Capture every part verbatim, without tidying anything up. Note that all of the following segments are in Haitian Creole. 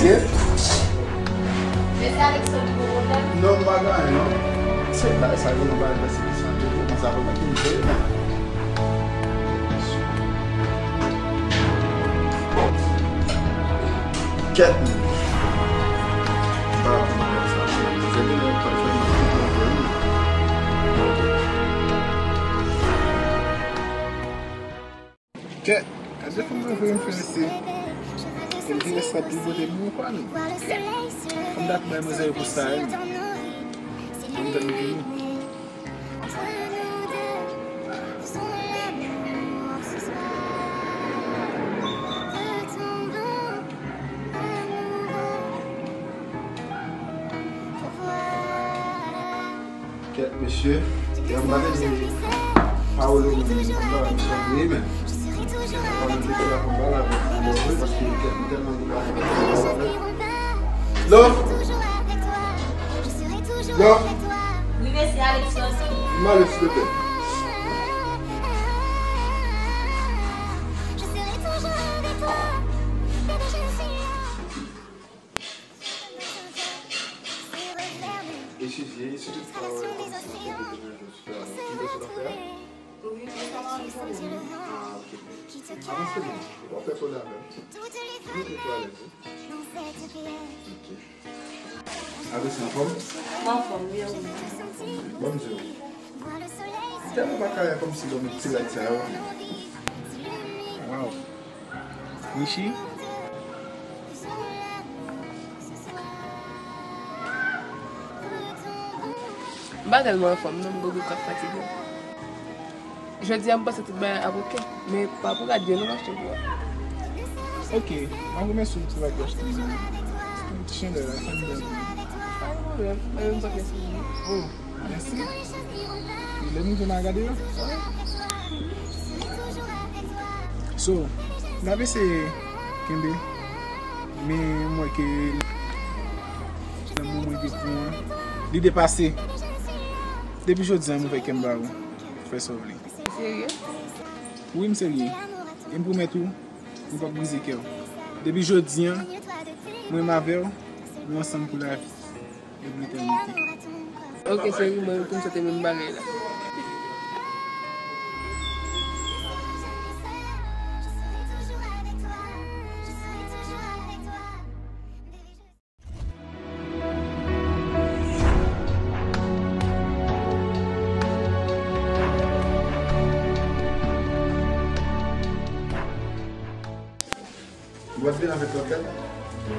Mesye Alexandre, ou gen pwoblèm? Non, m pa gen anyen, non. Se bagay sa yo, non, bagay sa, se sa yo, kòmanse avè mwen ki m vle, men. Kèt, men. M pa konn bagay sa, men. Se gen lè m pral fè m tout lòt, men. Kèt, gade kòman vre m fè mesye. Epi rès la pi bote m yon fwa nou. Kèt, m dak bay manzè yo pou sa, wi. Ann tann vini. Kèt, mesye, lè m pa te di pawòl yo menm, m pa la, m sanble, men. Pawòl yo te la, m pa la, men, paske kèt, m tèlman gou bagay. Lò! Lò! Wi, mesye Alexandre. M ale, silvouplè. Eskize, se tout pawòl kòmsi w te bezwen jis fè. Kite sou afè a? Wi, men sa pa yon pwoblèm. Ah, ok. Avanse non. W ap fè kòd avè m. Wi, wi, wi, alèz, wi. Ok. Alèz, anfòm? Anfòm, wi, wi. Bon, m di w. Tèlman pa kare kòmsi lòm ti rad sa yo. Waw. Michi? M pa tèlman anfòm, non, m gon bout k ap fatige m. Jodi a, m panse tout bagay ap oke, men pa pou rad yo, non, m achte pou ou. Oke, m ap remèsye w pou rad yo achte pou mwen. Ti chandèl la, sa m bèl. Pa gen pwoblèm, mwen menm m pote sou mwen. Oh. Mèsi. E lè m rive m a gade yo. So, n ap eseye kenbe. Men m wè ke lanmou mwen te pou an, li depase. Depi jodi an, m ouvè kè m ba ou. Fè sa w vle. Serye? Wi, m serye. E m pwomèt ou, m p ap brize kè w. Depi jodi an, mwen menm avè w, nou ansanm pou lavi. Epi letènite. Ok, cheri, mwen tou m swete menm bagay la. Ou ap vin avèk lòt la?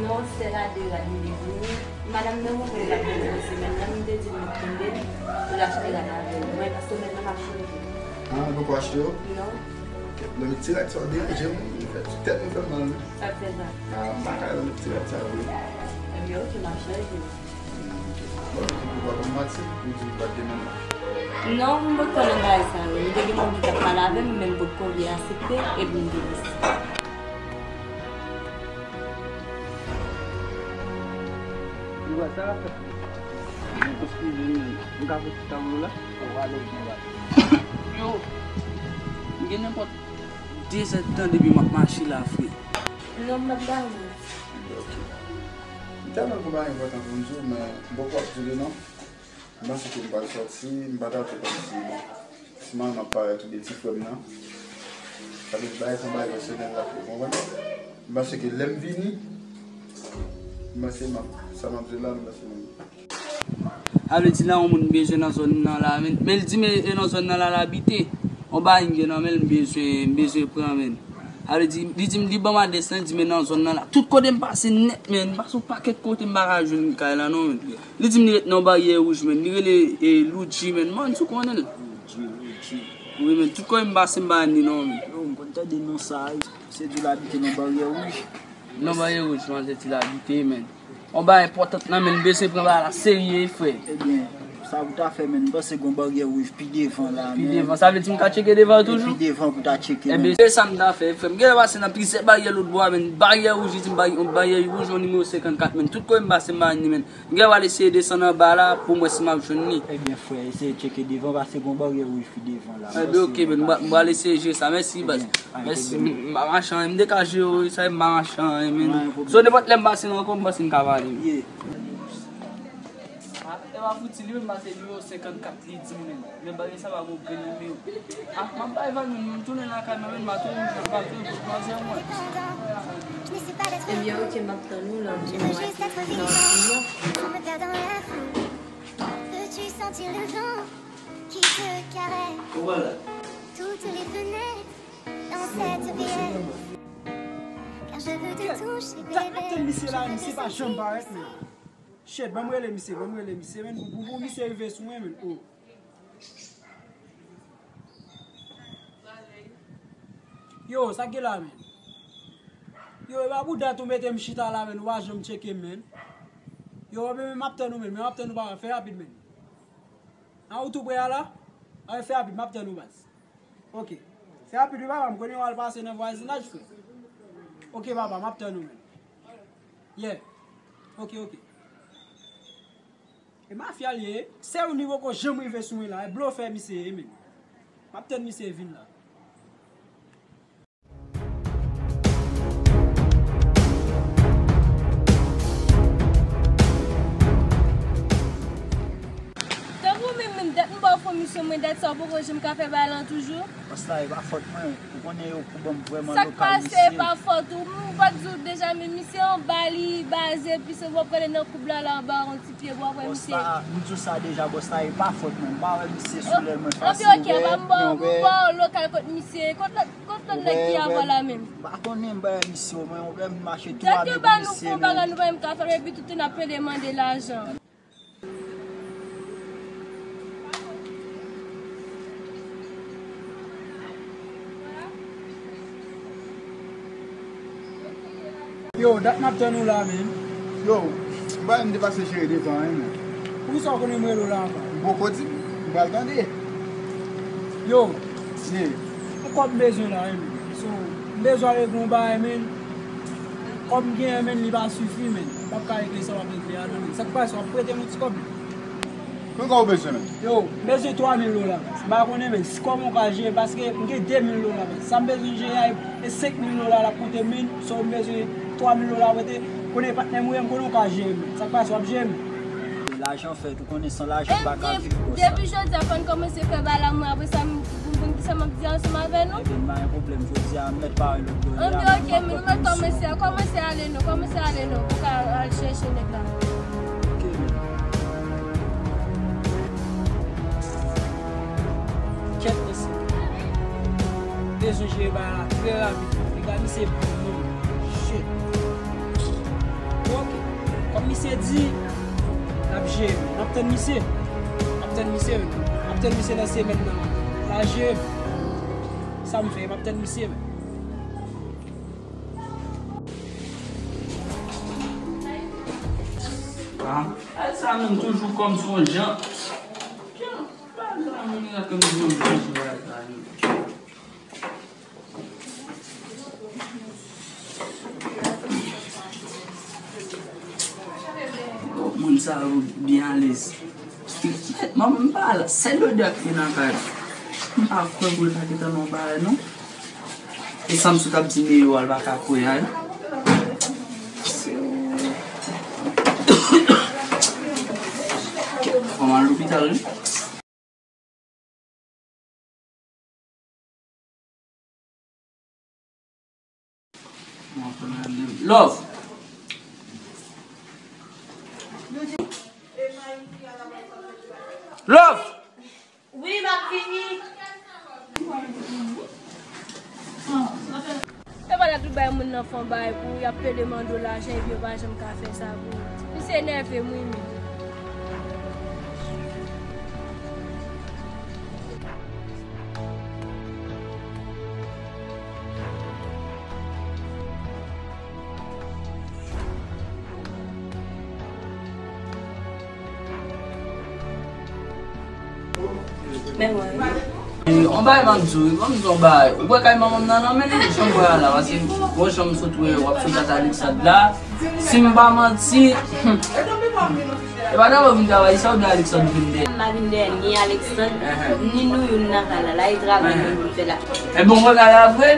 Non, sèl a de rad m te vini. Madanm nan montre l ap vini nan semèn nan, m te di l m ap kenbe l pou l achte rad avè l. Mwen, paske mwen menm m ap chanje. Ah, ou poko achte yo? Non. Lè m ti rad sa w deranje m, m fè ti tèt mwen fè m mal, wi. Sa k fè sa? Ah, m pa ka lè m ti rad sa, wi. Ebyen, ok, m ap chanje. Bon, ou pa konn manti, ou di ou pa t gen moun la. Non, m potko nan bagay sa yo. M te gen moun ki t ap pale avè m, men m potko vle aksepte, epi m te vle. Ou wè sa l ap fè? Mwen konn eskize m, men m ka fè ti tablo la? Ou ale byen baz. Yo, m gen nenpòt de zèdtan depi m ap mache la, frè. Non, m p ap ba ou. Ok. M tèlman gon bagay enpòtan pou m di w, men m poko ap di w li non. M panse ke m pral sòti, m pa ta twò kòmsi si manman ap parèt oubyen ti frè m nan. Sa vle di bagay sa yon bagay pèsonèl la, ou konprann? M panse ke lè m vini, m panse m ap, sa m ap di w la, m panse m Sa vle di la, yon moun m bezwen nan zòn nan la, men, men l di m e nan zòn nan la l abite. Yon bagay m gen nan men l, m bezwen, m bezwen pran, men. Sa vle di, li di m, li ban m adrès lan, li di m e nan zòn nan la. Tout kote m pase nèt, men, m pase yon pakèt kote m pa ka jwenn kay la non, men. Li di m li ret nan Baryè Wouj, men. Li rele, e, Loudji, men. Man, si w konnen l. Loudji, Loudji. Wi, men, tout kote m pase m pa jwenn li non, men. Yo, m konn tande non sa, wi. Se di l abite nan Baryè Wouj. Nan Baryè Wouj, manzè di l abite, men. Yon bagay enpòtan nan men, m bezwen pran bagay la serye, frè. Ebyen, Sa pou ta fè, menn, m panse gon baryè wouj pi devan la, menn. Pi devan, sa vle di m ka tcheke devan toujou? Pi devan pou ta tcheke, menn. Ebyen, se sa m ta fè, frè m. M genlè pase nan plizyè baryè lòt bò a, menn. Baryè wouj, li di m bay-, yon baryè wouj, yon nimewo senkannkat, menn. Tout kote m pase, m pa jwenn li, menn. M genlè pral eseye desann anba la pou m wè si m ap jwenn li. Ebyen, frè, eseye tcheke devan, pase gon baryè wouj pi devan la. Ebyen, oke, menn. M pral eseye jere sa. Mèsi, baz. Mèsi. M pa mache anyen, m dekaje yo, sa m pa mache anyen, menn. So, nenpòt lè m pase nan ankò, m panse m ka pale. Ah, e pa fouti, li menm pase nimewo senkannkat, li di m menm. Men bagay sa pa gon grenn nimewo. Ah, m ap bay vag, menm, m tounen lakay mwen, menm, m a tounen, m a tounen pou manzè mwen. Ebyen, oke, m ap tann ou nan, nan, nan, nan. Dat m ap tann misye la, misye pa janm parèt, menn. Shit, ban m rele misye, ban m rele misye, menn, pou, pou, pou misye rive sou mwen, menn. Oh. Yo, sa k gen la, menn? Yo, e pa pou dat ou mete m chita la, menn, ou pa janm tcheke m, menn. Yo, men, men, m ap tann ou, menn, men m ap tann ou, papa, fè rapid, menn. An, ou tou prè a la? An, fè rapid, m ap tann ou, baz. Oke. Fè rapid wi, papa, m konnen w al pase nan vwazinaj, frè. Oke, papa, m ap tann ou, menn. Yeah. Oke, oke. E mafya l ye, sè ou ni poko janm rive sou mwen la, e blofè misye ye, menn. M ap tann misye vin la. Tankou menm, menm dat m ba w fon misyon, mwen dat sa w poko janm ka fè bagay lan toujou. Bòs la, e pa fòt mwen, ou konnen yo pou ban m vrèman lokal misye. Sa k pase, e pa fòt ou, m pa t di w deja, men misye anba li baze, epi se w ap gade nan koub la, la anba yon ti pye bwa, wè misye. Bòs la, m di w sa deja, bòs la, e pa fòt mwen, m pa wè misye sou lè mwen fasil, oke, oke, ba m ba w lokal kot misye, kot lòt, kot lòt nèg ki avè w la menm. M pa konnen, m pa wè misye, mwen, yon lè m mache tou a de pou misye, men. Nou pa menm ka fè, epi tout n ap plede mande lajan. Yo, dat m ap tann ou la, menn. Yo, m pa menm depase jere devan, hein, menn. Poukisa w konnen m rele w la ankò? M poko di, m pral tande. Yo, ye, yon kòb m bezwen la, hein, menn. So, m bezwen ale pou yon bagay, menn. Kòb m genyen, menn, li pa sifi, menn. M p ap ka regle sa w ap regle a, non, menn. Sa k pase, w ap prete m yon ti kòb, menn? Konbyen w bezwen, menn? Yo, m bezwen twa mil dola. M pa konnen, menn, si kòman w ka jere, paske m gen de mil dola, menn. Sa m bezwen jere a, e senk mil dola l ap koute m, menn. So, m bezwen twa mil dola prete. Konnen patnè m ou ye, m konnen w ka jere, menn. Sa k pase, w ap jere, menn? Lajan fèt, ou konnen san lajan m pa ka viv konsa. Depi jodi a, fò n kòmanse fè bagay la, mwen, apre sa, m, m konn kisa m ap di ansanm avè nou. Ebyen, pa gen pwoblèm, jodi a, m mèt pare lòt bò. Anben, oke, men nou mèt kòmanse, kòmanse ale non, kòmanse ale non, pou ka al chèche nèg la. Oke, men. Kèt mesye. Bezwen jere bagay la trè rapid. Piga misye pran non. Shit. Oke. Kòm misye di, n ap jere. N ap tann misye. N ap tann misye, men. N ap tann misye nan semèn nan. N a jere. Sa m fè, m ap tann misye, men. Ah, sa menm toujou kòm se yon jan. Jan, pa jan, moun la kòm se yon jan, se bagay sa, menm. Bon, moun sa yo byen alèz. Manman m pa la, sèl odè k gen nan kay. M pa kwè pou l ta gentan nan bagay non. E sa m sot ap di Meyou a, l pa ka kwè a, non. Fò m al lopital wi. Love. Love. Wi, m ap vini. E pa dat ou bay moun nan fè yon bagay pou ou, y ap plede mande w lajan epi yo pa janm ka fè sa pou ou. Misye enève m wi, men. Men mwen wi. E, on bagay m ap di w, ban m di w on bagay. Ou wè kay manman m nan, nan men li, janm wè a la, paske bon, jan m sot wè w ap sot ak Alexandre la, si m pa manti, e pa dabò vin travay sa, oubyen Alexandre vin dèyè? M pa vin dèyè ni Alexandre, ni nou youn nan kay la. La e travay nou vin fè la. Enben, ou wè kay la vre?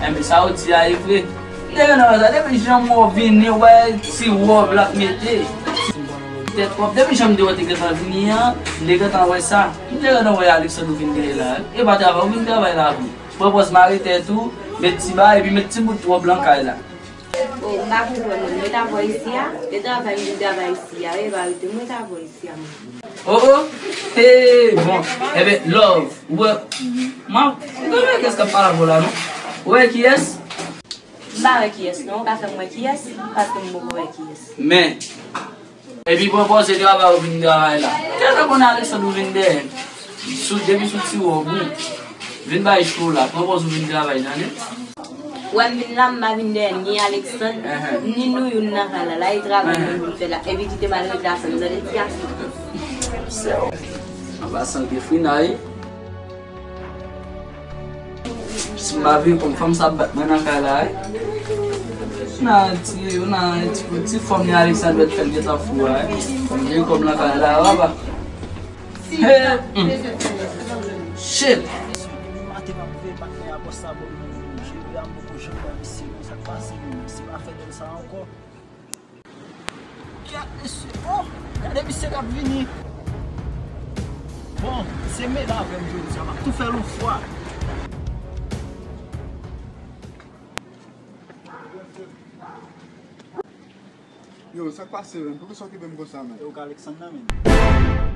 Enben, sa ou di a e vre. M te gentan wè sa, depi jan m wè w vini, wè ti wòb l ap mete. Tèt wòb, depi jan m te wè te gentan vini an, m te gentan wè sa. M te gentan wè Alexandre ou vin dèyè la. E pa travay, ou vin travay la vre. Pran pòz mare tèt ou, met ti ba, epi met ti bout wòb lan kay la. O, m pa konprann non. Mwen ta vwè isi a, e travay m vin travay isi a, e pa rete mwen ta vwè isi a mwen. O, o, hey, bon, enben, love, ou wè, m ap, ou wè kiyès k ap pale avè w la, non? Ou wè kiyès? M pa wè kiyès, non, ou ka fè m wè kiyès, paske m poko wè kiyès. Men, epi pran pòz se travay ou vin travay la. Tèt ou konnen Alexandre ou vin dèyè. Sou, depi sou ti wòb ou. Vin bay cho la. Pran pòz ou vin travay, tande? Ou wè m vin la, m pa vin dèyè ni Alexandre, ni nou youn nan kay la. La e travay nou vin fè la. Epi kite m al regle afè m, tande ti gason. Sè w. Anba san gefrina, wi. Si m pa vin konn fanm sa ap bat mwen nan kay la, wi. Nan ti, nan ti, ti fòm ni Alexandre fè l gentan fou a, wi. Fò m gen kòb nan kay la, papa. Hey, mm. Shit. Maten m ap veye patnè a bòs la ban m nan men m. Jere a m poko janm wè misye non, sa k pase menm? Misye pa fè dèl sa ankò. Gad mesye, oh, gade misye k ap vini. Bon, se mele avè m jodi a, m ap tou fè l yon fwa. Yo, sa k pase, menn? Poukisa w kenbe m konsa, menn? E ou k Alexandre nan, menn?